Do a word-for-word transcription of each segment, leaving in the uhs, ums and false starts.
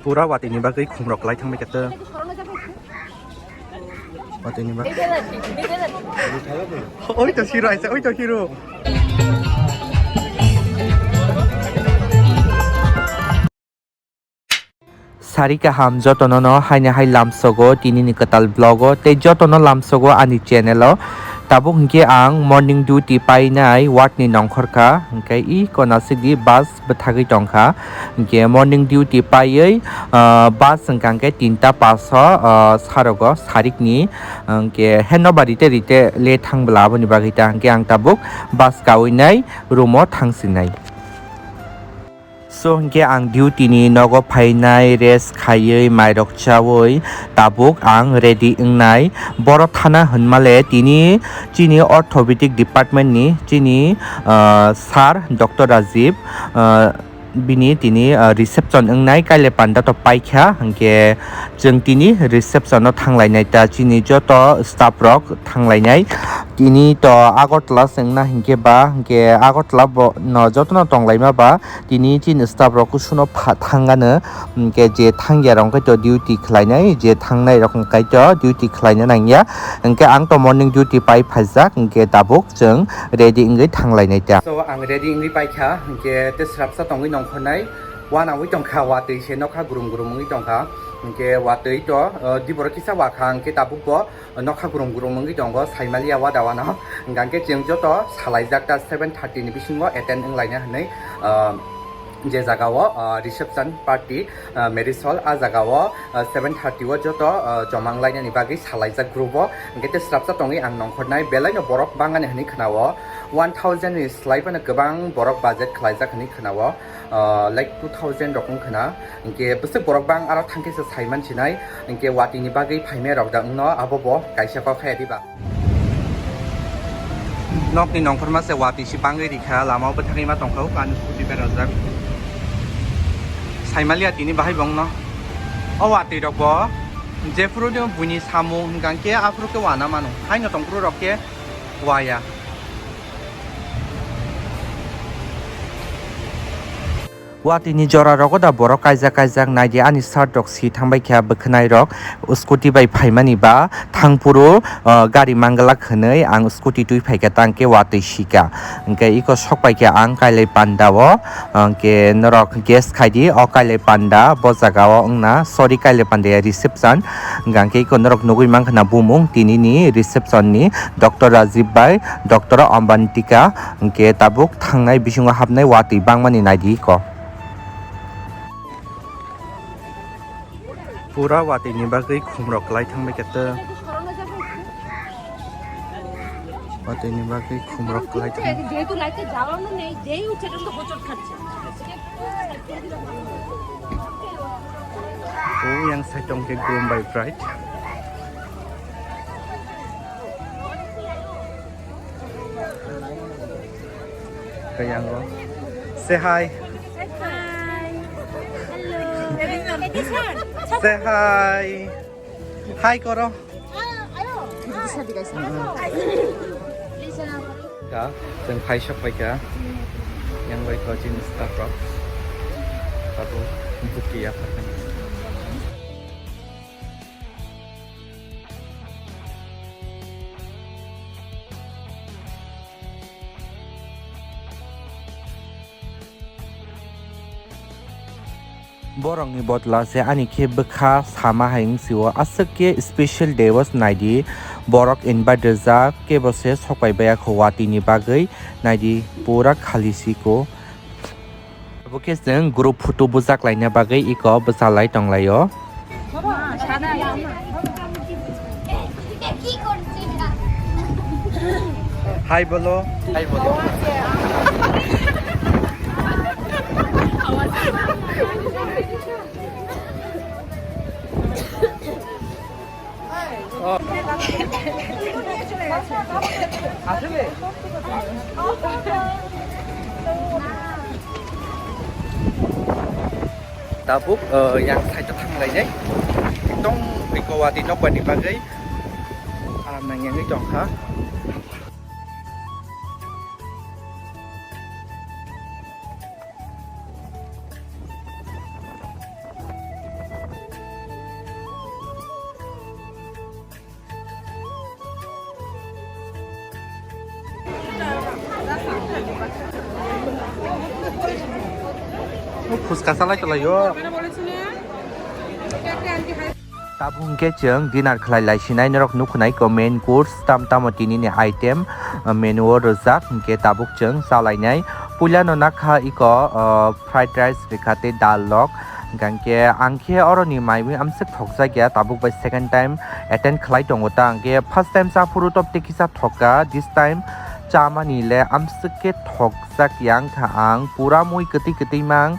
Pura watwi ni bagwi khumrok lai thangbai khe. Watwi ni bagwi. Oi to hero aisa, oi to hero. Sari kaham jotono no haini hai lamsogo tini ni kwtal vlog o tei jotono lamsogo ani channel o. Tabuk hinkhe ang morning duty painai ward ni nongkhor kha, hinkhe i kona sigdi bus bwthagwi tongkha, hinkhe morning duty paiwi, ah, bus hwnkha hinkhe tinta paso, ah, sarogo sarikni, hinkhe heno ba rite rite le thangbwla aboni bagwi ta hinkhe ang tabuk bus kawi nai room o thangsinai. So hinkhe ang duty ni nogo phainai, rest khaiwi, mairok chawi, tabuk ang ready wngnai. Boro thana hwnmale tini chini orthopedic department ni chini, ah, sir Doctor Rajiv, ah, bini tini, ah, reception wngnai, kaile panda to paikha, hinkhe chwng tini reception o thanglainai ta chini joto staff rok thanglainai. Tini to Agartala se wngna hinkhe ba, hinkhe Agartala bo no jotono tonglaima ba, tini chini staff rok kusuno pha-, thangano, hinkhe je thangya rok khe to duty khlainai, je thangnai rok khe to duty khlaina nangya, hinkhe ang to morning duty pai phaijak, hinkhe tabuk chwng ready wngwi thanglainai ta. So ang ready wngwi paikha, hinkhe tei swrapsa tongwi nongkhornai, wanawi tongkha, watwi se nokha grum grum wngwi tongkha, hinkhe watwi to, uh, diboro kisa wakha, hinkhe tabuk bo nokha grum grum wngwi tongo, saimaliya wada wano. Hingkha khe chwng joto salaijak ta seven thirty ni bisingo attend wnglaina hinwi, ah, je jagao, ah, reception party, ah, marriage hall, ah jagao, ah, seven thirty o joto, ah, joma wnglainani bagwi salaijak group o. Hingkhe tei swrapsa tongwi ang nongkhornai, belaino borok bangani hinwi khwnao, one thousand ni slai phano kwbang borok budget khlaijak hinwi khwnao. Ah, like two thousand rok wngkha na, hinkhe bwswk borok bang aro thangkhe se saiman sinai, hinkhe watwi ni bagwi phaimai rok da wngno abo bo kaisa kok khe diba. Nokni nongkhorma se watwi se bangwi rikha, lama o bwthagwi ma tongkha, o kani scooty berajak. Saimaliya tini bahai bo wngno. O watwi rok bo jephuru no buini samung hwnkha khe aphuru khe wana mano, haino tongphuru rok khe waya. Watwi ni jora rogo da borok kaijak kaijak, naidi ani shirt rok si thangbai kha, bwkhwnai rok scooty bai phaimani ba thangphuru, uh, gari manglak hwnwi ang scooty twi phaikha, tangkhe watwi sika, hwnkhe iko sokpai kha ang kailai panda o, hwnkhe norok guess khaidi o kailai panda bo jaga o wngna, sorry, kailai panda ya, reception, hwnkhe iko norok nugwi mankha na bumung tini ni reception ni Doctor Rajiv bai Doctor Ambantika. Hingke tabuk thangnai bisingo hapnai watwi bangmani naidi ko. Pura watwi ni bagwi khumrok kwlai thangbai khe tei. Watwi ni bagwi khumrok kwlai thang. যেহেতু লাইটে জ্বালানো নেই, যেই উঠছে, এটা তো হোঁচট খাচ্ছে। O yang side tong khe groom by bride. Kayango. Say hi. Hi. Hello. Say hi. Hi koro. Ka, chwng phai sok pai kha. Yang bai kho chini staff rok. Abo buki ya kha. Borokni bodla se ani khe bwkha sama hai wng sio, aswk khe special day o naidi, borok invite rijak, kebo se sok pai baya kho watwi ni bagwi, naidi pura khali siko. Abo khe chwng group photo bujak laina bagwi iko bwchalai tonglaio. Hi bolo. Hi bolo. Tabuk, eh, yang side o thanglainai. Ekdom Guwahati nokbar ni bagwi aram nangyangwi tongkha. O phuska salai tonglaio. Tabuk hwnkhe chwng dinner khlai lai sinai norok nukhnai ko main course tam tamo tini ni item, uh, menu o rwjak hwnkhe tabuk chwng chalainai. Puila no nakha iko, uh, fried rice rikha tei dal rok. Hwnkhe ang khe oro ni mai mui amswk thokjak ya, tabuk bai second time attend khlai tongo ta. Hwnkhe first time cha phuru top tei kisa thokka, this time chamani le amswk khe thokjak ya wngkha ang, pura mui kwtwi kwtwi mang.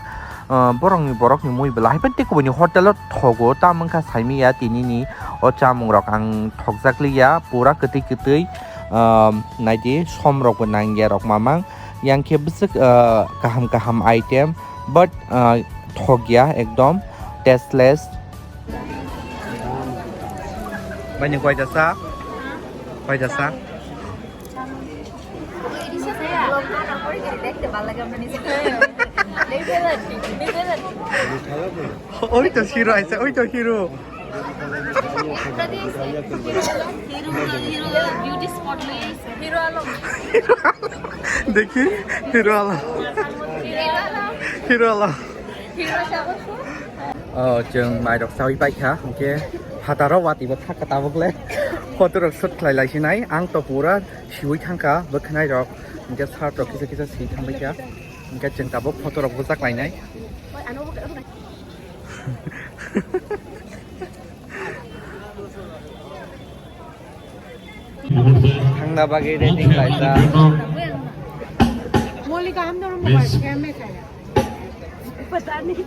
Uh, borok ni, borok ni mui belai hai bai tei kubuni hotel o thogo, tamo wngkha saimi ya tini ni o chamung rok ang thokjak li ya, pura kwtwi kwtwi, uh, naidi som rok bo nang ya rok mamang. Yang khe bwswk, ah, kaham kaham item, but, ah, thokya ekdom tasteless. Bai ni koita sa? Koita sa? Oi to hero aisa, oi to hero. Hero, hero, beauty spot lo. Hero Alam. Dekhi, Hero Alam. Hero Alam. Hero Alam. Oh, chwng mai rok sawi paikha, hwnkhe phataro watwi bo thakha tabuk le. Photo rok shoot khlai lai sinai, ang to pura siwi thangkha, bwkhwnai rok, hwnkhe shirt rok kisa kisa si thangbaikha, hwnkhe chwng tabuk photo rok bwchak lainai. Thangna bagwi ready khlaijak. Molika ham dorong ba keme kaya. Pata nahi.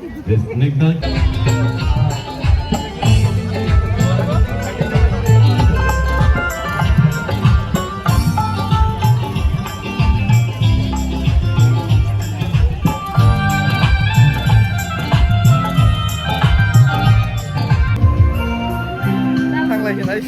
Thang lai khe nai.